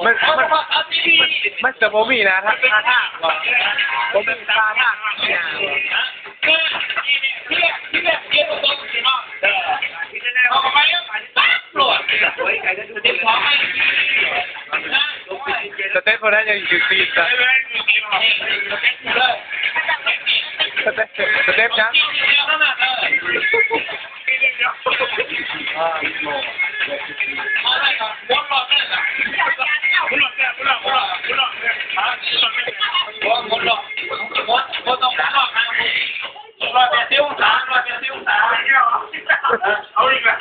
ມັນ ມັນ ມັນຈະບໍ່ມີນະ ທ່າ ທ່າທາງບໍ່ ບໍ່ມີທ່າທາງອີຫຍັງ. ສະເຕັບພວກນັ້ນຍັງຢູ່ຕີນຊະ ສະເຕັບ ສະເຕັບຫຍັງ? ຮ້ອຍແປດສິບອົງສາ ຮ້ອຍແປດສິບອົງສາ ເອົາອີກແລ້ວ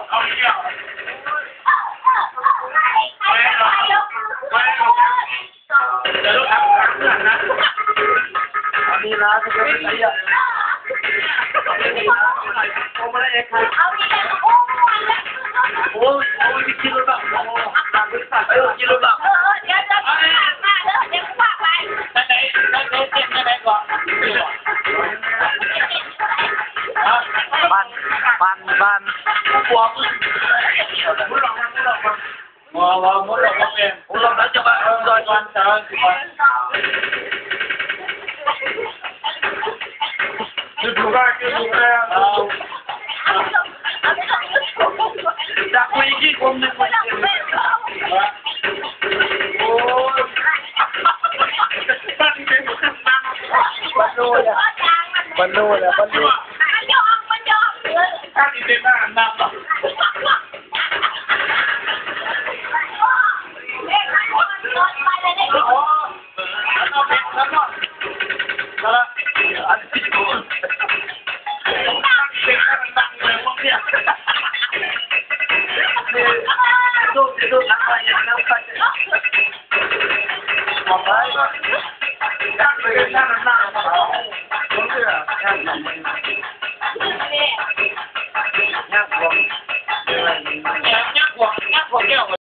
ເອົາອີກແລ້ວ ອັນນີ້ນະ ໂອ້ຍ ໂອ້ຍ ກິນລົດບັກ ເອີ ກິນລົດບັກ ເອີ ເອີ ດຽວ ດຽວ ດຽວ ດຽວ ດຽວ ດຽວ ດຽວ ດຽວ ດຽວ ດຽວ ບ້ານ ບ້ານ ບ້ານ ບໍ່ ບໍ່ ບໍ່ແມ່ນ ເອີ ບັນໂນແຫຼະ ບັນໂນ.